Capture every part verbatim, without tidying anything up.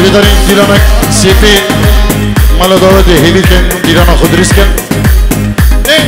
Guhdarên dîranek sêpê mala dawetê hêvî kin, dîrana xwe dirist kin. Ê!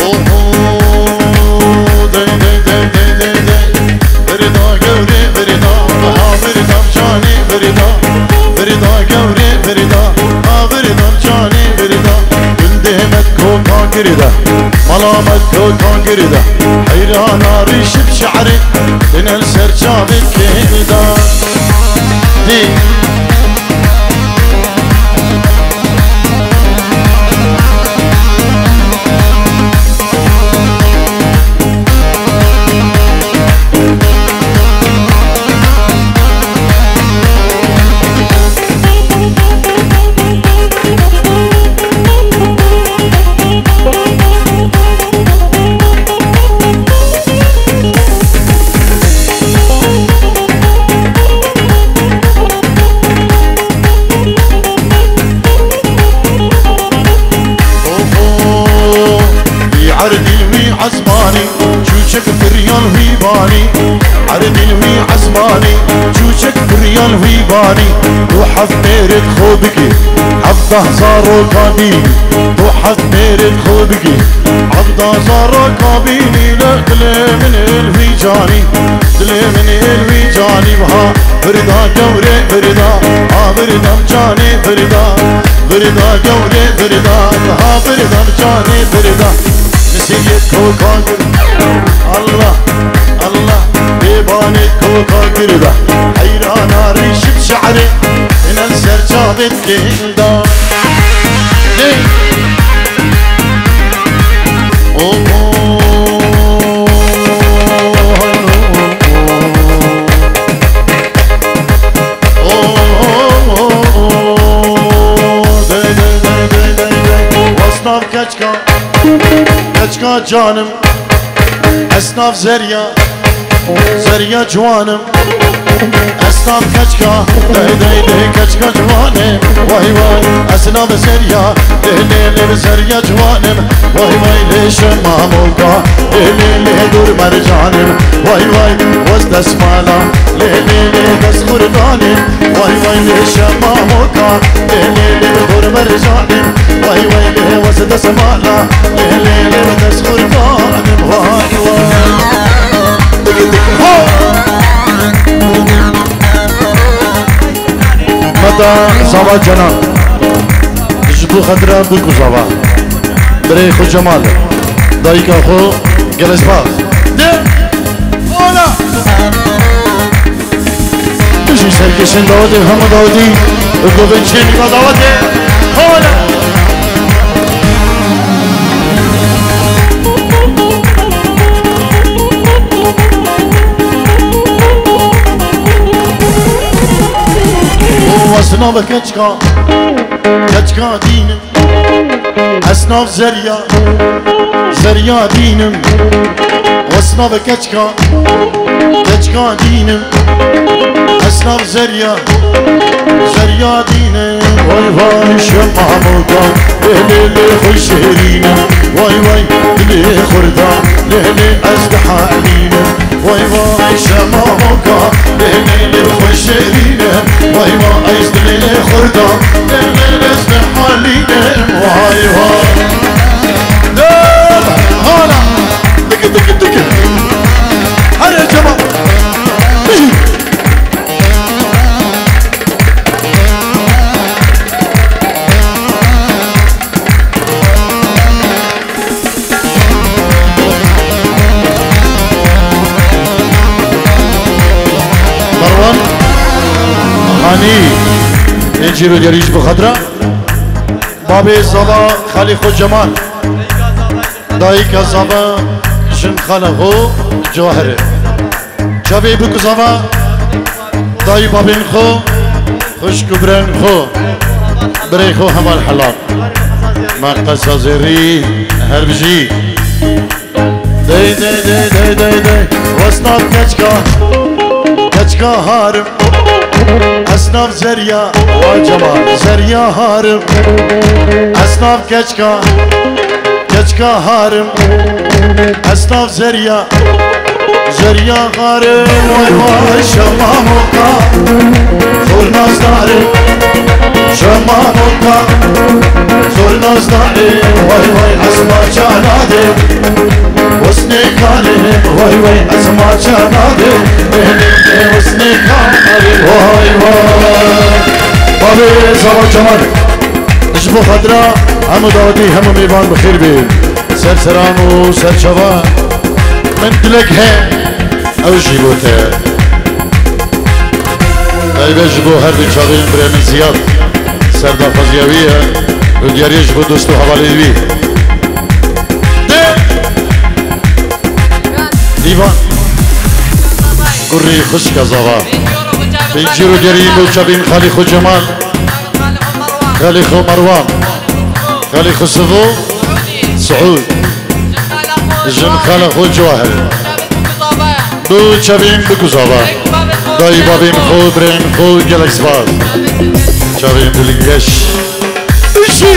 Oho, dey, dey, dey. Virida gewrê, virida, ha virida canê, virida. Virida gewrê, virida, ha virida canê, virida. Gundê me kokan girida, mala me kokan girida. Heyrana rîşib şe'rê, dinel ser çavê kêda. Dê. Oho, wî erdî wî ezmanî, çûçik firyan wî banî. Erdî wî ezmanî, çûçik firyan wî banî. Tu heft mêrê xwe bigî, hevdeh zaroka dî. Tu heft mêrê xwe bigî, hevdeh zaroka bînî. Dilê min ê li wî canî, dilê min ê li wî canî. Wiha virda gewrê virda, ha virda canê virda. Virda gewrê virda, ha virda canê virda. Misiyê koka gir, Allah, Allah. Bêbanê koka girda, heyrana rîşib şe'rê, inen ser çavê kêda. Hey! Oh, oh, oh, oh. Dey, dey, dey, dey, dey, dey. Wesnav keçka, keçka canim. Esnaf zerya, zerya ciwanim. Esnaf keçka, dey, dey, dey, keçka ciwanim. Vay, vay, esnaf zerya, lê, lê, lê, zerya ciwanim. Vay vay lê şema moka, lê lê lê dur mercanim. Vay vay wez desmala, lê lê lê dest xurdanim. Vay vay lê şema moka, lê lê lê dur mercanim. Vay vay lê wez desmala, lê lê lê dest xurdanim. Vay vay. Ho! Meta Zava Cenan. Ji bo xetira Bûk û Zava. Birê xwe Cemal. Dayika xwe gelespa. De. Ola. Bijî serkêşên dawetê, hemû dawetî. Govên çênî dawetê. Ola. Wesna be keçka, keçka dînim. Esnaf zerya, zerya dînim. Wesna be keçka, keçka dînim. Esnaf zerya, zerya dînim. Vay vay şema moka, lê lê lê xwe şêrînim. Vay vay dilê xurda, lê lê ez dihelînim. Vay vay şema hoka, lê lê lê xweşerîne. Vay vay ez dilê lê xurda, lê lê lê ez ne halîne. Vay vay. Dön hala. Tıkı tıkı tıkı. Hadi şema. Merwan Hanî, ê cîro gerî ji bo xwe dira. Babê zava xalê xwe Cemal. Dayika zava jin xala xwe Cewahirê. Çavê bû ku zava dayî babên xwe, xwişk û birên xwe, birê xwe heval helal. Me qesa zêrî her bijî. Dey, dey, dey, dey, dey, dey. Wesnav keçka, keçka harim. Esnav zerya, vay Cemal, zerya harim. Esnav keçka, keçka harim. Esnav zerya, zerya harim. Vay vay şema hoka, zor nazdarim. Şema hoka, zor nazdarim. Vay vay esma canade. Husnê kane, vay vay esma canade. Husnê kane, vay vay. Babê zava Cemal. Ji bo xatira hemû dawetî, hemû mêvan bi xêr bê. Serseran û serçava min dilek he, ew jî bo te. Taybet ji bo her du çavên birê min Ziyad, serdaxwaziya wî ye û diyariyê ji bo dost û hevalên wî. De! Îvan. Kurî xwişka zava. Pêncî û gerî bo çavên xalî xwe Cemal. Xalê xwe Merwan, xalê xwe Sivo, Siûd, jin xala xwe Cewahir. Du çavên bikuzava. Dayî bavên xwe, birên xwe, gelek spas. Çavên dilgeş. Bişî!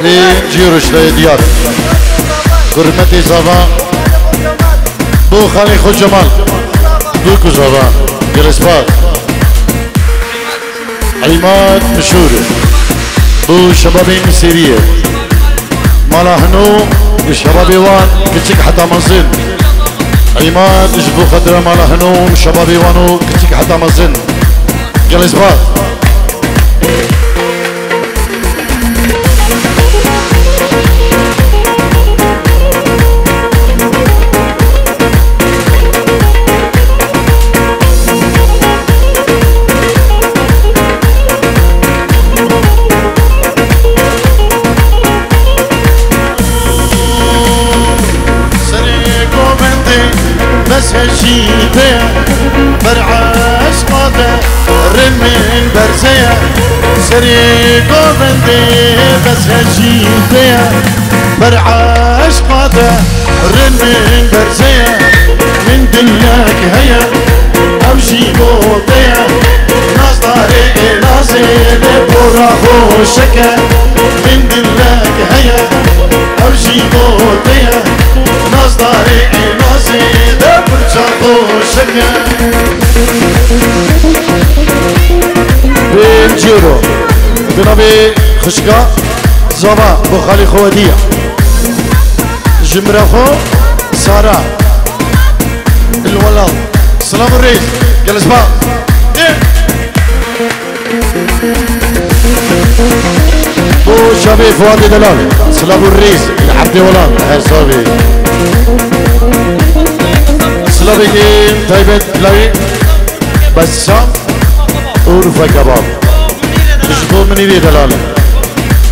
Lê cî ruşteyê diyar. Hurmetê zava. Bo xalê xwe Cemal. Bû ku zava. Gelespat. Îmad Mişûr. Bo şebabên Misêriyê. Mala hino şebabê wan kiçik heta mezin. Îmad ji bo xatira mala hino şebabê wan û kiçik heta mezin. Gelespat. Serê govendê bes hejî te ye, ber eşqa te rin min berze ye. Serê govendê bes hejî te ye, ber eşqa te rin min berze ye. Min dilek heye, ew jî bo te ye. Nazdarê ê nazê de pora xweşeke. Min dilek heye, ew jî bo te ye. Nazdarê ê nazê de pirça xweşeke. Pênc euro. Bi navê xişka zava bo xalê xwe wediya. Ji mira xwe Sara. Il welal. Silav û rêz. Gelespa. Bo şevê Fuadê Delal. Silav û rêz. Li Ebdê Welat. Her savê. Peki, taybet lawî Bessam Urfa kebab. Ji bo Minîrê delal.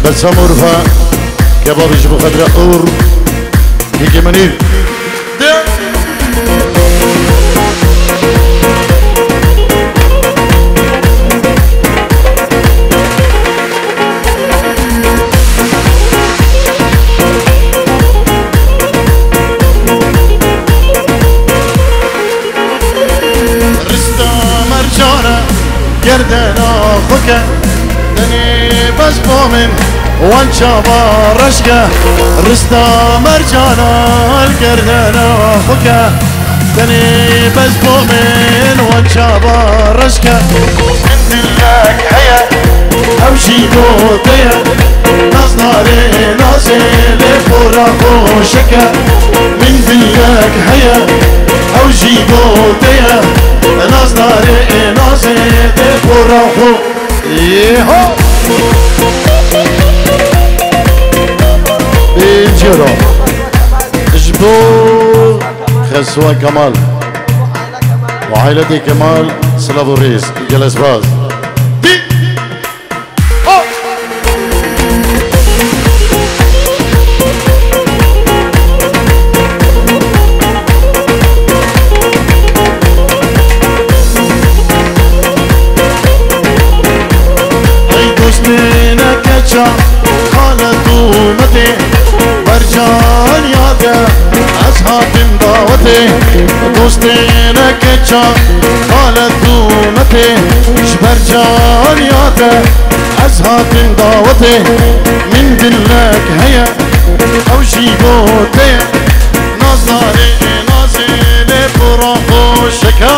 Bessam Urfa kebab ji bo xetra Ur. Peki Minîr. Rista mercana gerdena xwe ke, tenê bes bo min wan çava reş ke. Rista mercana gerdena xwe ke, tenê bes bo min wan çava reş ke. Min dilek heye, ew jî bo te ye. Naz nare nazê lê pora xweşik e. Min dilek heye, ew jî bo te ye. Naz nare nazê lê pora xwe. Yeho! Pêncî euro. Ji bo Xeswa Kemal û aîletê Kemal, silav û rêz. Gelesbaz. Dî! Ho! Ey dostê ne keça, xalet û metê, bercan ya te ez hatim dawetê. Dostê ne keça, xalet û metê, ji ber can ya te ez hatim dawetê. Min dilek heye, ew jî bo te ye. Nazarê nazê lê pira xweşik e.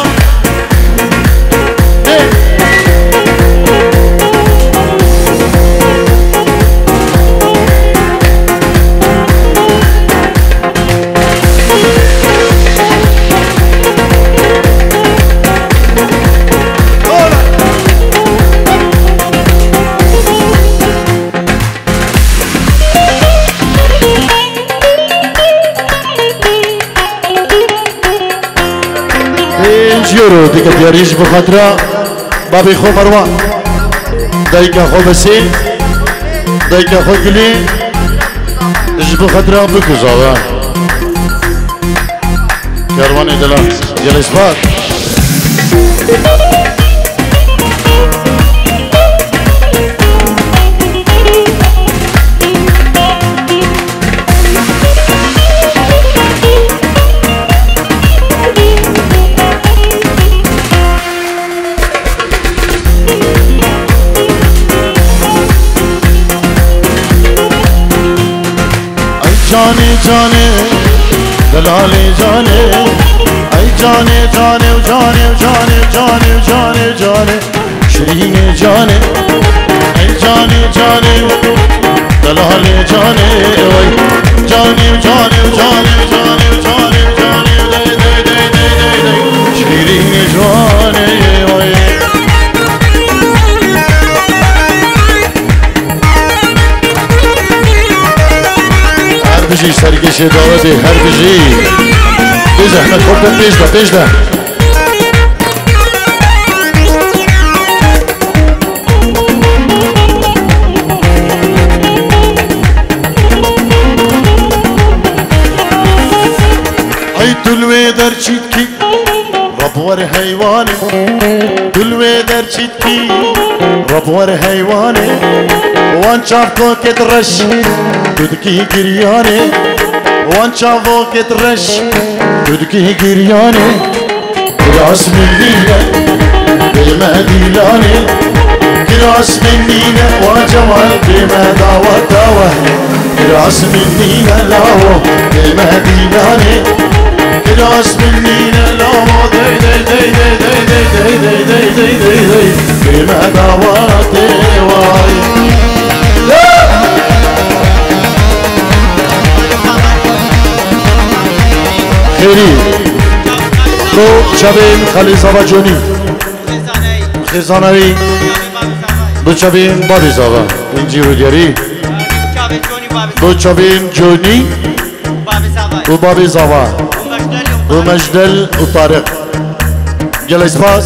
Pênc euro dike diyarî ji bo xatira babê xwe Merwan. Dayika xwe Besê, dayika xwe Gulê, ji bo xatira bikuzava. Kervanê delal, gelê spas. Ay canê canê, delalê canê. Ay canê canê û canê û canê û canê û canê û canê û canê. Şirînê canê, ey canê canê, delalê canê, oy. Canê û canê û canê û canê û canê û canê û dey dey dey dey dey dey. Şirînê canê, oy. Her bijî serkêşê dawetê, her bijî. Bê zehmet, xwe pêş de, pêş de. Ay tu li wê der çî dikî? Rab wer heywanê. Tu li wê der çî dikî? Rab wer heywanê. Wan çav kokêt reş, tu dikî giryanê. Wan çavokêt reş, tu dikî giryanê. Kiras min nîne, bê me dîlanê. Kiras min nîne, wa Cemal, bê me dawet dawe. Kiras min nîne, lawo, bê me dîlanê. Kiras min nîne, lawo, dey dey dey dey dey. Bê me dawetê way. Xêrî. Do çavên Xalê Zava Conî. Xêzanawî. Do çavên Babê Zava. Încî Rûdiyarî. Do çavên Conî û Babê Zava. û Mejdel û Tariq. Gelek spas.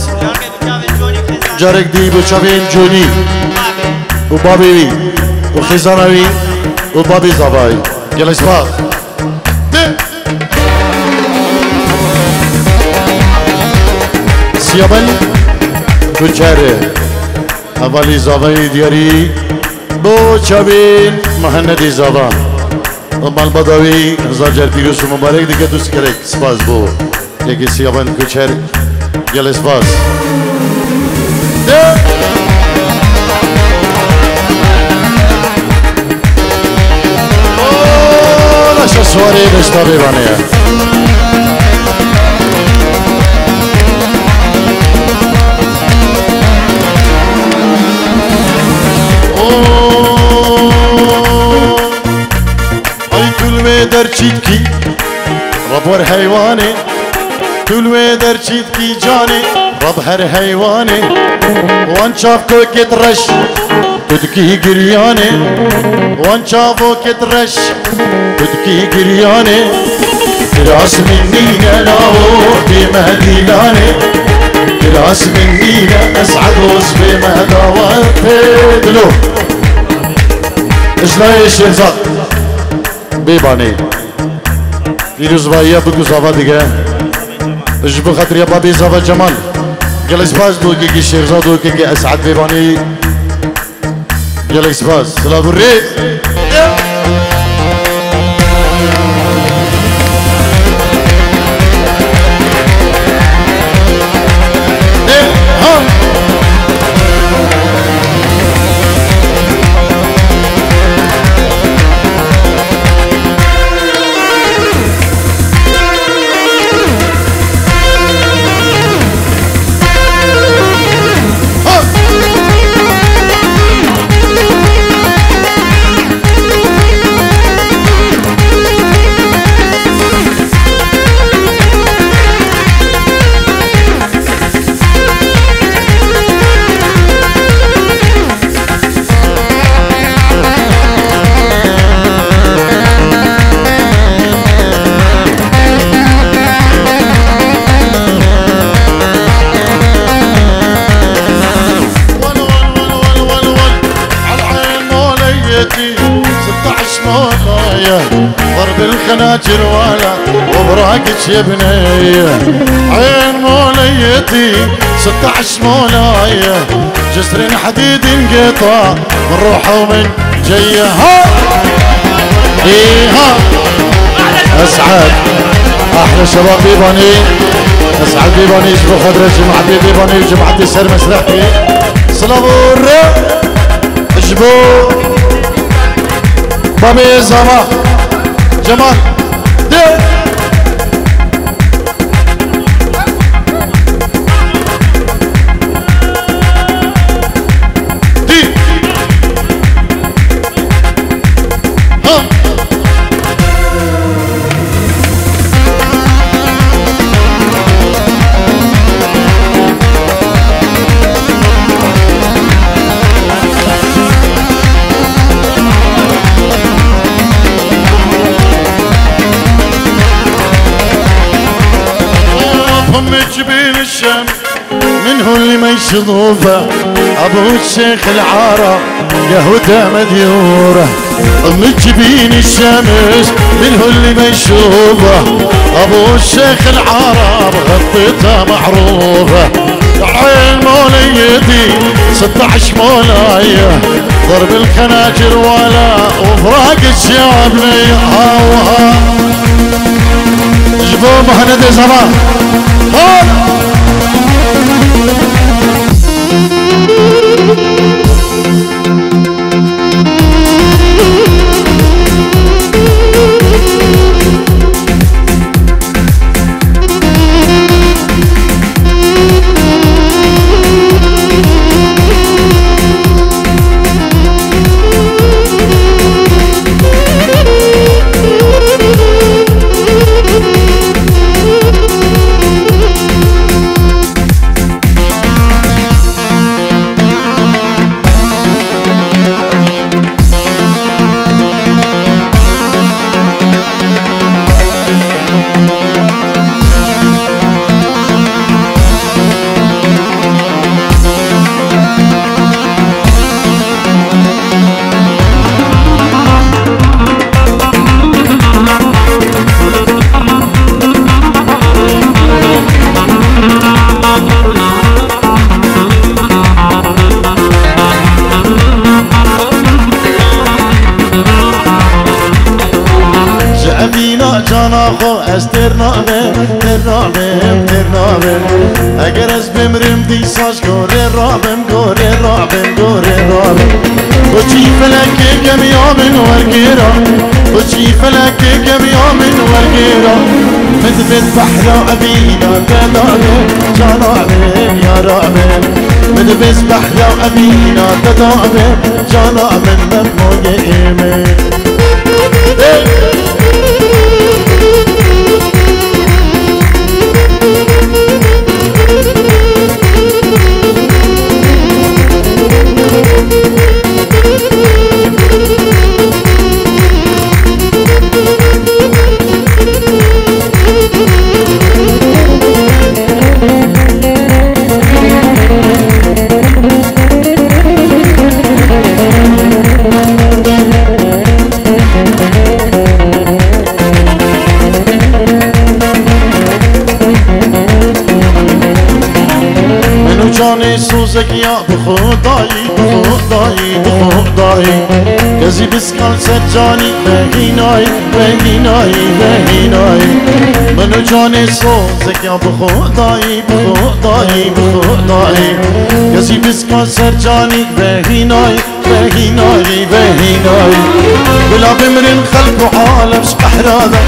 Carek dî bo çavên Conî û babê wî û xêzana wî û babê zavayî. Gelek spas. De. Siyaben Guçer. Hevalî zavayî diyarî bo çavên Muhennedê zava. Û malbata wî hezar car pîroz û mubarek dike, dûst gerek spas bo. Yekê Siyaben Guçer, gelek spas. De. O, laşa suwarê beşta bêvanê ye. O. Ay tu li wê der çîtkî, Reb wer heywanê. Tu li wê der çîtkî canê, Reb her heywanê. Wan çav kokêt reş, tu dikî giryanê. Wan çavokêt reş, tu dikî giryanê. Kiras min nîne lawo bê me dîlanê. Kiras min nîne Es'edos bê me dawetê dilo. Ijlayê Şêrza. Bêbanê. Pîrozbahiya bik û zava dige. Ji bo xatirê babê zava Cemal. Gelek spas dokekî Şêrza, dokekî Es'ed Bêbanê. Gelek spas. Silav û rê. ضرب الخناجر ولا وبراقك يا بنية. عين موليتي ستعش مولاية. جسر حديد انقطع من روحه ومن جاية. ها. إيه ها. أسعد. أحلى شباب بيباني. أسعد بيباني، يجبو خضرة جماعتي بيباني وجماعتي سر مسرحي. صلابور. يجبو. بابي زما. جمال. دي. دي. ها. فمك بين الشام. من هو اللي ما يشوفه أبو الشيخ العرب، قهوته مديورة. أمك بين الشمس، من هو اللي ما يشوفه أبو الشيخ العرب، غطيته معروفة. عين موليتي ستعش مولاية، ضرب الخناجر ولا وفراق الشعب لي هاوها. جبو مهند زمان. ها. Têr nabim, têr nabim, têr nabim. Eger ez bimrim dîsa ji gorê rabim, gorê rabim, gorê rabim. Boçî felekê gemiya min wergêra, boçî felekê gemiya min wergêra. Min divêt behra evîna te dabim, cana min, yara min. Min divêt behra evîna te dabim, cana min, Memoyê min. Min û canê sozek ya bi xwe dayî, bi xwe dayî, bi xwe dayî. Kezî biskan ser canî vehînayî, vehînayî, vehînayî. Min û canê sozek ya bi xwe dayî, bi xwe dayî, bi xwe dayî. Kezî biskan ser canî vehînayî, vehînayî, vehînayî. Bila bimrin xelk û alem ji qehra de.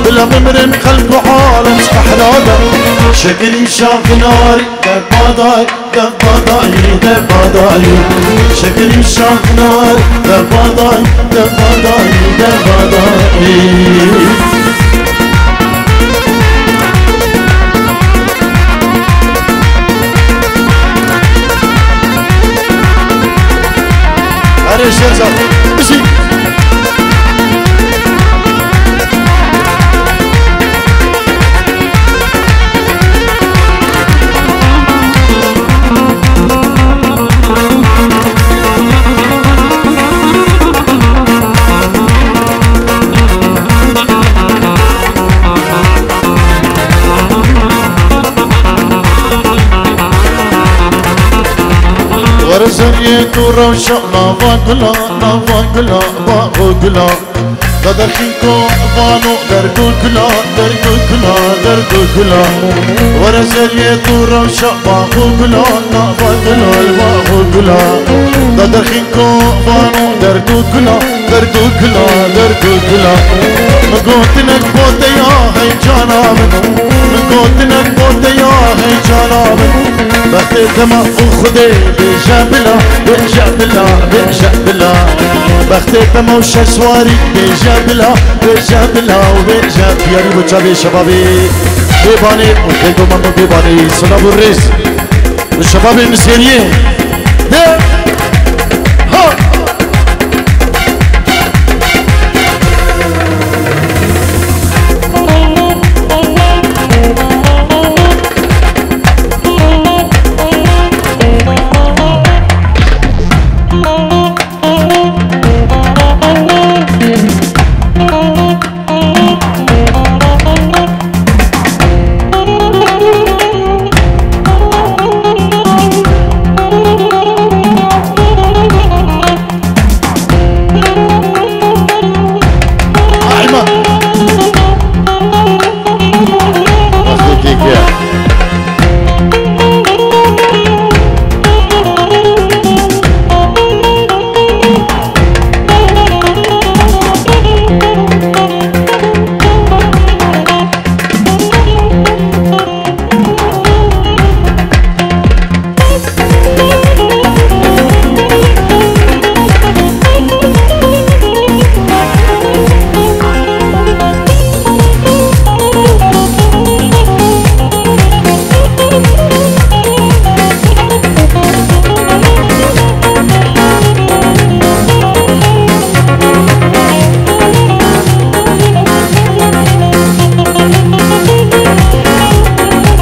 Bila bimrin xelk û alem ji qehra de. Şekirî şaxinarî de badayî, de badayî, de badayî. Şekirî şaxinarî de badayî, de badayî, de badayî. Erê Şêrza, bijî. Were zeriyê tu rewşa nava gula, nava gula, bax û gula. Da derxîn ku vano derg û gula, derg û gula, derg û gula. Were zeriyê tu rewşa bax û gula, nava gula, bax û gula. Da derxîn ku vano derg û gula, derg û gula, derg û gula. Min gotinek bo te ya hey cana min. Min gotinek bo te ya hey cana min. Bextê te ma û Xwedê bêje bila, bêje bila, bêje bila. Bextê te ma û şeş warî bêje bila, bêje bila û bêje. Diyarî bo çavê şebabê. Bêbanê û têko memo bêbanê. Silav û rêz. Şebabê Nisêriyê. De. Ha.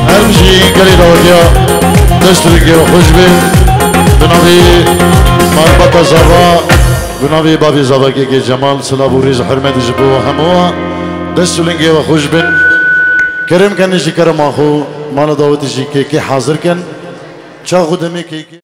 Her bijî gelê dawetiya, dest û lingê we xweş be. Bi navê malbata Zava, bi navê bavê Zava Kêkê Cemal, silav û rêz û hurmet ji bo hemû we. Dest û lingê we xweş bin. Kerem kin ji kerema xwe, mala dawetê jî kêkê hazir kin. Çax û demê kêkê.